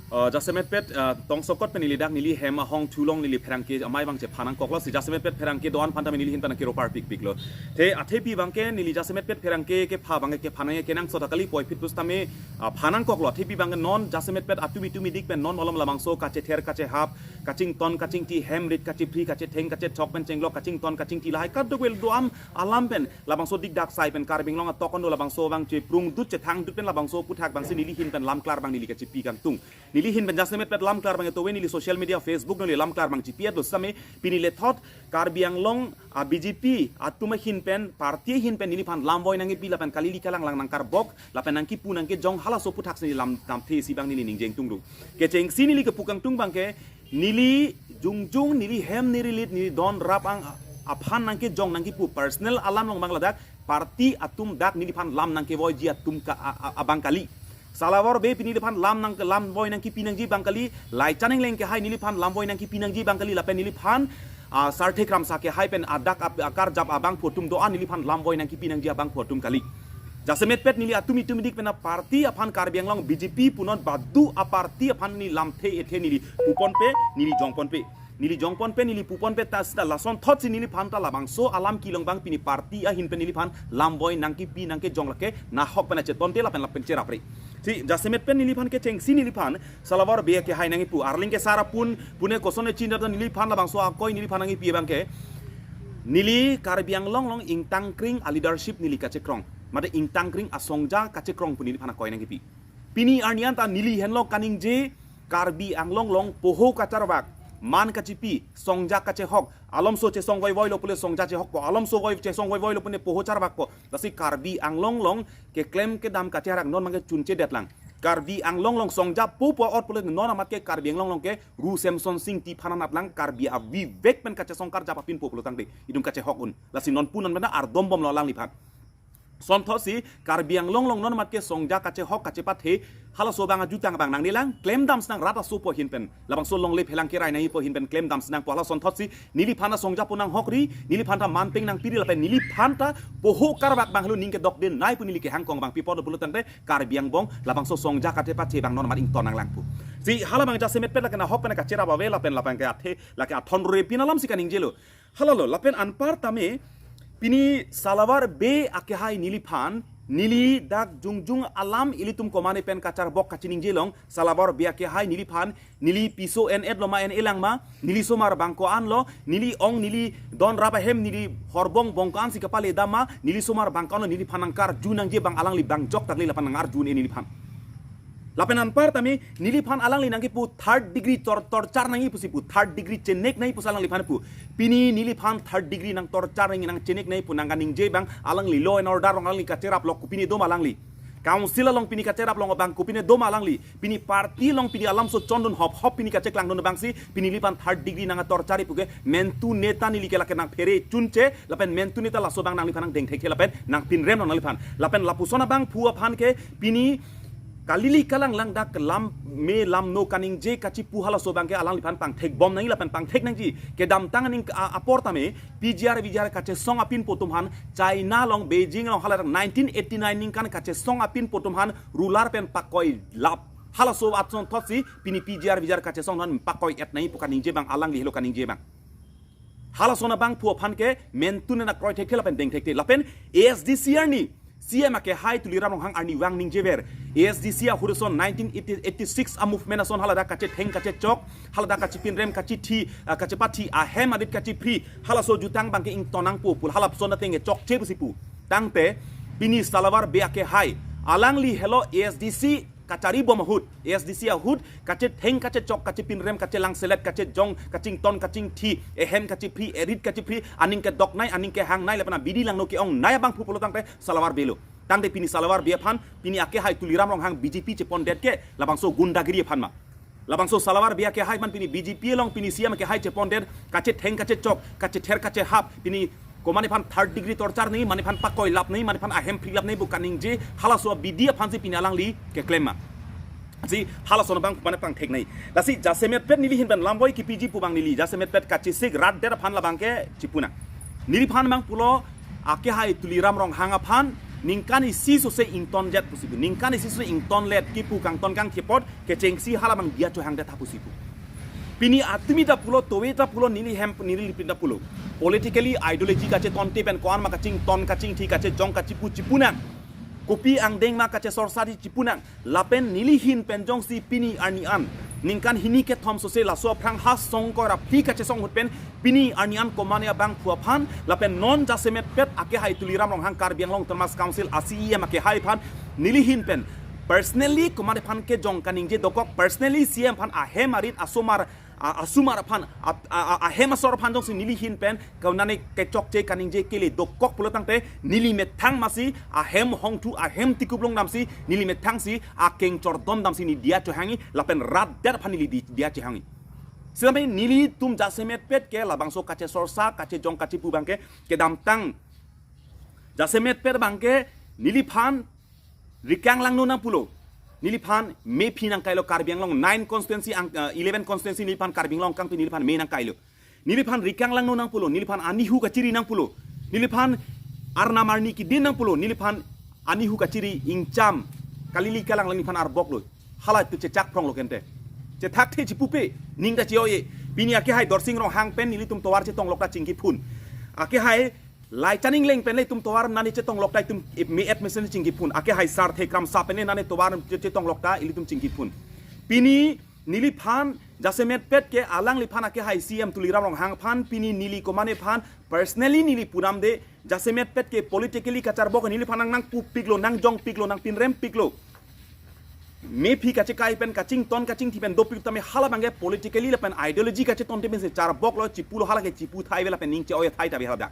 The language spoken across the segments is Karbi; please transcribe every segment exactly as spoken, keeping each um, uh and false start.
Uh, jasemetpet uh, tongsokot pen neli dak neli hem ahong thulong neli pherangke amei abang chephan nangkoklo si jasemetpet pherangke do-an aphan tame neli ahin pen nangkero parpikpiklo. Te athepi abangke neli jasemetpet pherangke kepha abangke kephan nangji kenangsot kali puvoiphit pusitame uh, phan nangkoklo. Athepi abangke non jasemetpet atum itum idik pen non malom labangso kachether kachehap, kachington kachingthi, hem rit kachephri kachetheng kachechok pen chenglok kachington kachingthi lahai kadokave do-an alam pen labangso dikdak sai pen Karbi Anglong atok an do labangso abang cheprungdut chethangdut pen labangso aphuthak abangsi neli ahin pen lamklar abang neli kachepi kangtung. Neli ahin pen jasemetpet lamklar abang etowe neli social media Facebook neli lamklar abang chepi-etlo sitame pini lethot Karbi Anglong a B J P atum ahin pen party ahin pen neliphan lamvoi nangkipi lapen kalili kalanglang nangkarbok lapen nangkipu nangkejong halaso aphuthak si neli lam damthe isi abang neli ningje ingtungdung. Kechengsi neli kepu kangtung abangke neli jongjong neli hem neli rit neli don rap ang aphan nangkejong nangkipu personal alam along abang ladak party atum dak neliphan lam nangkevoiji atum ka a- a- abang kali. Salawar Bey pini neliphan lam nang lamvoi nangkipi nangji abang kali, Laichan Engleng akehai neliphan lamvoi nangkipi nangji abang kali lapen neliphan ah, Sarthe Kramsa akehai pen adak ap- akarjap abangphu atum do-an neliphan lamvoi nangkipi nangji abangphu atum kali. Jasemetpet neli atum itum idik pen aparty aphan Karbi Anglong B J P punon badu aparty aphan neli lamthe ethe neli puponpe neli jongponpe. Neli jongponpe neli puponpe ta sita lasonthotsi neliphan ta labangso alam kelong abang pini party ahin pen neliphan lamvoi nangkipi nangkejong lake nahok pen achetonte lapen lapen cherapre. Si jasemetpet neliphan kechengsi neliphan Salawar Bey akehai nangkipu arleng ke sar apun pune koson echin data neliphan labangso akoi neliphan nangkipi abangke neli Karbi Anglong along ingtangkring a leadership neli kachekrong. Mate ingtangkring asongja kachekrong pu neliphan akoi nangkipi. Pini arni anta neli henlo kaningje Karbi Anglong along poho kacharvak, man kachepi, songja kachehok, alomso chesongvoivoilo pule songja chehokpo, alomso voi chesongvoivoilo pune poho charvakpo. Lasi Karbi Anglong along keklem kedam kacherak non abangke chunchedetlang. Karbi Anglong along songja popo ot pule non amat ke Karbi Anglong along ke Ru Semson Sing Ingti aphan anatlang Karbi avivek pen kachesong karjap apinpo pulotangte itum kachehok un. Lasi non punon benda ardombomlo alangliphan. Sonthotsi Karbi Anglong along non amat ke songja kachehok kachepathe halaso abang ajutang abang nangnelang klemdam sinang rat asopo ahin pen. Labangso longle phelang kerai nangpo ahin pen klemdam sinangpo hala sonthotsi neliphan ta songja pu nanghokri, neliphan ta manpeng nangpiri lapen neliphan ta poho karvak abang helo ning kedokdenei pu neli kehangkong abang pipot pulotangte Karbi angbong labangso songja kachepathe abang non amat ington nanglangpo. Si hala abang jasemetpet lake nahok pen kacherap ave lapen lapen ke athe lake athon rore pin alamsi kaningjelo. Halalo lapen anpartame pini Salawar Bey akehai neliphan neli dak jongjong alam ilitum komane pen kacharbok kachiningjelong Salawar Bey akehai neliphan neli piso en-etlo ma en-elang ma neli somar abang ko-anlo neli ong neli don rap ahem neli horbong bong ko-ansi kapale dam ma neli somar abang ko-anlo neliphan nangkarju nangji abang alangli abang joktakle lapen nangarju un-e neliphan. Lapen anpartame neliphan alangli nangkipu third degree tor torture nangji pusi pu third degree chenek nangji pusi alangliphan pu. Pini neliphan third degree nang torture nangji nang chenek nangji pu nangkaningje abang alangli law and order along alangli kacherap lok kopine doma alangli. Council along pini kacherap long abang kopine doma alangli. Pini party along pini alamso chondun hop hop pini kacheklangdun abangsi pini neliphan third degree nang torture puke mentu neta neli ke lake nangphere chunche lapen mentu neta laso abang nangliphan nangdeng thekthe lapen nangpinrem nangliphan. Lapen lapuson abangphu aphan ke pini kalili kalanglang dak lam me lamno kaningje kachipu halaso abangke alangliphan pangthekbom nangji lapen pangthek nangji. Kedamtang aning a- aportame P G R V G R kachesong apinpo atum aphan China along Beijing along hala dak nineteen eighty-nine ningkan kachesong apinpo atum aphan ruler pen pakoilap. Halaso asonthotsi pini P G R V G R kachesong non pakoi-et nangji pu kaningje abang alangli helo kaningje abang. Halason abangphu aphan ke mentu neta kroi thekthe lapen deng thekthe lapen A S D C arni C M akehai Tuliram Ronghang arnivang ningjever. A S D C ahut ason nineteen eighty-six a movement ason haladak kachetheng kachechok, haladak kachepinrem kachethi, ah, kachepathi, ahem arit kachephri, halaso jutang abangke ington nangpo pu halapuson ateng kechokche pusi pu. Tangte pini Salawar Bey akehai alangli helo A S D C kacharibom ahut, A S D C ahut kachetheng kachechok kachepinrem kachelang selet kachejong kachington kachingthi, ehem kachephri, erit kachephri, aning kedoknei aning kehangnei lapen abidi langno ke-ongnei abangphu pulotangte Salawar Beylo. Tangte pini Salawar Bey aphan pini akehai Tuliram Ronghang B J P chepondet ke labangso gundagiri aphan ma. Labangso Salawar Bey akehai aphan pini B J P along pini C M akehai chepondet kachetheng kachechok kachether kachehap pini komane aphan third degree torture nangji, mane aphan pakoilap nangji, mane aphan ahem phrilap nangji pu kaningje halaso abidi aphansi pini alangli keklem ma. Si halason abang mane pangthek nangji. Lasi jasemetpet neli ahin pen lamvoi kipiji pu abang neli jasemetpet kachesik rat det aphan labangke chipu nang. Neliphan abang pulo akehai Tuliram Ronghang aphan Ningkan isi sose ingtonjet pusi pu. Ningkan isi sose ingtonlet kipu kangton kangthepot kechengsi halabang diya chohangdet tha pusi pu. Pini atumi ta pulo, towe ta pulo, neli hem, neli lipin ta pulo. Politically ideology kachetonte pen ko-an ma kachington kachingthi kachejong kachipu chipunang. Kopi angdeng ma kachesorsa di chipunang. Lapen neli ahin pen jongsi pini arni an ningkan hini kethom sose laso aphrang ha song ingkoi ra phli kachesong ahut pen pini arni an komane abangphu aphan lapen non jasemetpet akehai Tuliram Ronghang, Karbi Anglong Autonomous Council a-C E M akehai aphan neli ahin pen personally komane aphan kejong kaningje dokok, personally C E M aphan ahem arit asomar, a-, asomar aphan, a-, a-, a-, ahem asor aphan jongsi neli ahin pen konane kechokche kaningje kele dokok pulo tangte neli methang masi ahem hongthu ahem tikup longdamsi neli methangsi akeng chordom damsi neli diya chohangji lapen rat det aphan neli di-, diya chohangji. Sitame nelitum jasemetpet ke labangso kachesorsa kachejong kachipu abangke kedamtang jasemetpet abangke neliphan rikang langno nangpulo. Neliphan mephi nangkailo, Karbi Anglong nine constituency ang, eh, eleven constituency neliphan Karbi Anglong kangpi neliphan me nangkailo. Neliphan rikang langno nangpulo, neliphan anihu kachiri nangpulo. Neliphan arnam arni kidin nangpulo, neliphan anihu kachiri ingcham kalili kalang lang neliphan arboklo. Hala tu chechak phronglo kente. Chethakthe chipupe, ning ta che-o-e. Pini akehai Dorsing Ronghang pen nelitum tovar chetonglok ta chingkiphun. Akehai Laichan Engleng pen le itum tovar nani chetonglok ta itum me-et mesen chingkiphun. Akehai Sarthe Kramsa pen le nani tovar che-, chetonglok ta ilitum chingkiphun. Pini neliphan jasemetpet ke alangliphan akehai C E M Tuliram Ronghang aphan pini neli komane aphan personally neli punamde, jasemetpet ke politically kacharbok neliphan nang nangpupiklo, nangjongpiklo, nangpinrempiklo. Mephi kachekai pen kachington kachingthi pen dopik tame hala abangke politically lapen ideology kachetonte pensi charboklo, chipulo, hala ke chipu thai ave lapen ning che-o-e thai ta ave hala dak.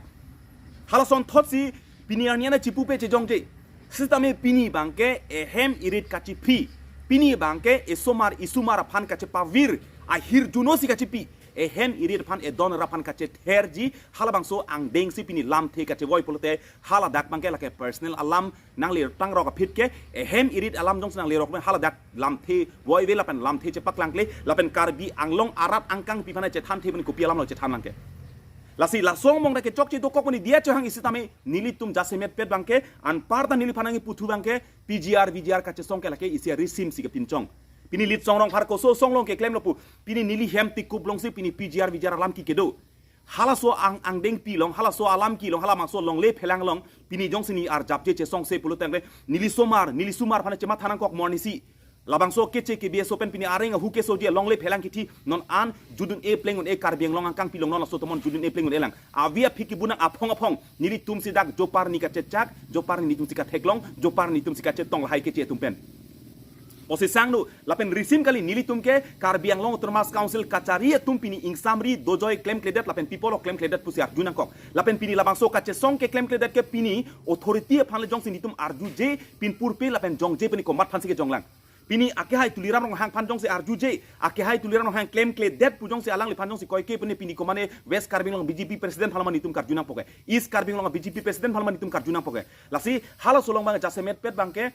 Hala asonthotsi pini arni an chipupe chejongje. Sitame pini abangke ehem irit kachiphi. Pini abangke esomar esomar aphan kachepavir, ahirjuno si kachipi. Ehem irit aphan, edon ra aphan kachetherji, halabangso angdengsi pini lamthe kachevoi pulote, hala dak abangke lake personal alam nanglerok tang rok aphi ke, ehem irit alam jongsi nanglerok pen hala dak lamthe voi ave lapen lamthe chepaklangkle, lapen Karbi Anglong arat angkangpi aphan chethanthe pen kopi alamlo chethan nangke. Lasi laso angbong ta kechokche dokok pen diya chohangji sitame nelitum jasemetpet abangke anparta neliphan nangkipu thu abangke P G R, V G R kachesong ke lake isi arisim si kepinchong. Pini Litsong Rongphar koso asong along keklemlo pu. Pini neli hem tikup longsi pini P G R, V G R alam ke kedo. Halaso ang, angdengpi along, halaso alam kelong, halabangso longle phelang along, pini jongsi neli arjapje chesongse pulo tangte, neli somar, neli somar aphan chematha nangkok mo arnisi. Labangso keche ke B S O pen pini areng ahu kesoji longle phelang kithi non an judun-e pleng un-e Karbi Anglong angkangpi along non laso tomon judun-e pleng un-e lang. Avi aphi kibunang aphong aphong nelitum si dak jopar ni kachechak, jopar nelitum si katheklong, jopar nelitum si kachetong lahai keche atum pen. Posisang nu, lapen risim kali nelitum ke Karbi Anglong Autonomous Council kachari atum pini ingsamri dojoi klemkledet lapen pi apotlo klemkledet pusi arju nangkok. Lapen pini labangso kachesong ke klemkledet ke pini authority aphan le jongsi nelitum arjuje pinpurpe lapen jongje pini komat aphansi kejonglang. Pini akehai Tuliram Ronghang aphan jongsi arjuje, akehai Tuliram Ronghang klemkledet pu jongsi alangliphan jongsi koike pini pini komane West Karbi Anglong B J P president aphan mane nelitum karju nangpo ke. East Karbi Anglong B J P president aphan mane nelitum karju nangpo ke. Lasi halaso along abang jasemetpet abangke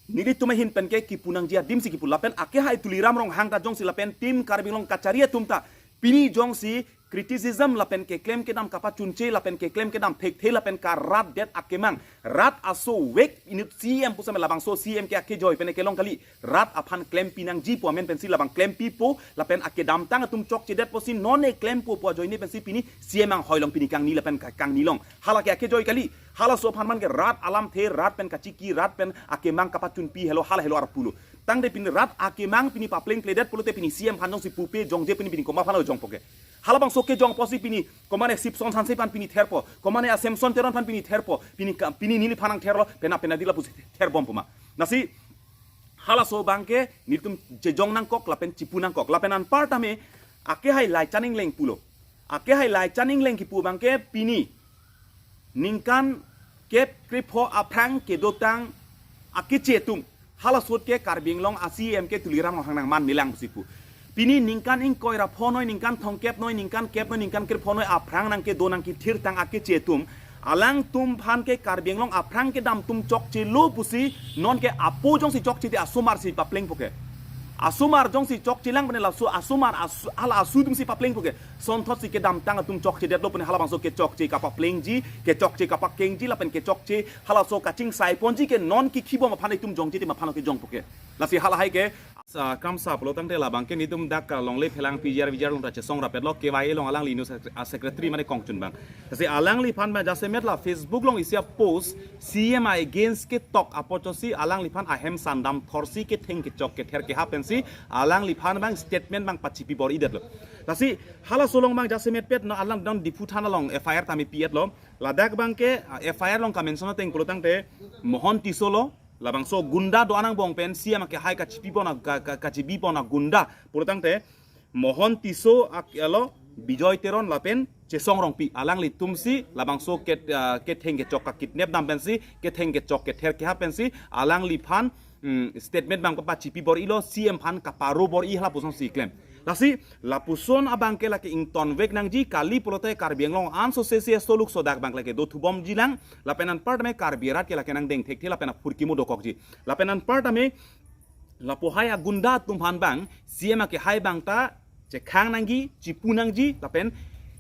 nelitum ahin pen ke kipu nangji adim si kipu lapen akehai Tuliram Ronghang ta jongsi lapen team Karbi Anglong kachari atum ta pini jongsi criticism lapen keklem kedam kapachunche lapen keklem kedam thekthe lapen karat det akemang rat aso vek inut C M pusitame labangso C M ke akejoi pen kelong kali rat aphan klempi nangji pu amen pensi labang klempipo lapen akedamtang atum chokchedet pusi non-e klempo pu ajoine pensi pini C M anghoi along pini kangni lapen ka-, kangni along. Hala ke akejoi kali, halaso aphan man ke rat alamthe, rat pen kachiki, rat pen akemang kapachunpi helo, hala helo arpulo. Tangte pini rat akemang pini paplengkledet pulote pini C M aphan jongsi pupe jongje pini pini komat aphan lo jongpo ke. Halabangso kejong apotsi pini komane Sipson Hanse aphan pini therpo, komane a Samson Teron aphan pini therpo, pini ka, pini neliphan nangtherlo, pena pena dila pusi therbompo ma. Lasi halaso abangke nelitum chejong nangkok lapen chipu nangkok. Lapen anparta me akehai Laichan Engleng pulo. Akehai Laichan Engleng kipu abangke pini ningkan kep krepho aphrang kedotang akeche atum. Hala ahut ke Karbi Anglong a C M ke Tuliram Ronghang nangman melang pusi pu. Pini ningkan ingkoi ra phonoi, ningkan thomkep noi, ningkan kep noi, ningkan krepho noi aphrang nangkedo nangkethirtang akeche atum. Alangtum aphan ke Karbi Anglong aphrang kedam atum chokchelo pusi non ke apo jongsi chokchede asomar si paplengpo ke. Asomar jongsi chokchelang pene laso asomar asu, hala asu atumsi paplengpo ke. Sonthotsi kedamtang atum chokchedetlo pene halabangso kechokche kapaplengji, kechokche kapakengji lapen kechokche halaso kachingsaiponji ke non kikhibom aphan itum jongche tim aphan ke jongpo ke. Lasi halahai ke sa kamsa pulo tangte labang ke nitum dak ka longle phelang pijar vijar longta chesong rapetlo K Y A along alangli news secretary mane kongchun abang. Lasi alangliphan ma jasemet la Facebook along isi a-post C M against ketok apotsi alangliphan ahem sandam thorsi ketheng kechok kether kehap pensi alangliphan abang statement abang pachipi bor-idetlo. Lasi halaso along abang jasemet pet no alang don Diphu thana along F I R tame pi-etlo. Ladak abang ke, ah, F I R along kamention ateng pulo tangte Mohon Tisso lo, labangso gunda do-an angbong pen C M akehai kachipipon a, ka, ka, kachibipon agunda pulo tangte Mohon Tisso ak alo Bijoy Teron lapen Chesong Rongpi alanglitumsi labangso ket, ah, ketheng kechok ka kidnap dam pensi ketheng kechok kether kehap pensi alangliphan, mm, statement abang pachipi bor-ilo C M aphan kaparo bor-i halapusonsi klem. Lasi lapuson abang ke lake ingtonvek nangji kali pulote Karbi Anglong anso sesi soluk sodak abang lake dothubomjilang lapen anpartame Karbi arat ke lake nangdeng thekthe lapen aphurkimo dokokji. Lapen anpartame lapuhai agunda atum aphan abang C M akehai abang ta chekhang nangji, chipu nangji, lapen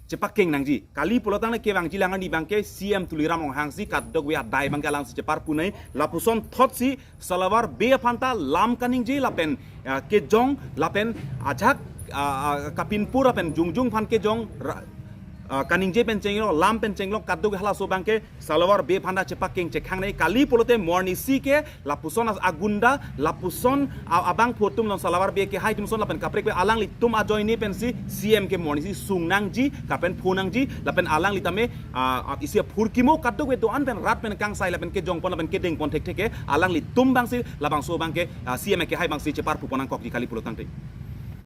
chepakeng nangji. Kali pulo tangte kevangjilang arni abang ke C M Tuliram Ronghangsi kadokave adai abang ke alangsi cheparpu nai, lapuson thotsi Salawar Bey aphan ta lam kaningje lapen, ah, kejong lapen ajak, ah, ah, kapinpur lapen jongjong aphan kejong ra-, ah, kaningje pen chenglok, lam pen chenglok kadokave halaso abang ke Salawar Bey aphan ta chepakeng chekhang nai kali pulote morning si ke lapuson as agunda lapuson a-, abangphu atum along Salawar Bey akehai atumson lapen kaprek pe alanglitum ajoine pensi C M ke morning si sung nangji kapen phu nangji lapen alangli tame, ah, ah, isi aphurkimo kadokave do-an pen rat pen kangsai lapen kejongpon lapen kedengpon thekthe ke alanglitum abangsi labangso abang ke, ah, C M akehai abangsi cheparpupon nangkokji kali pulo tangte.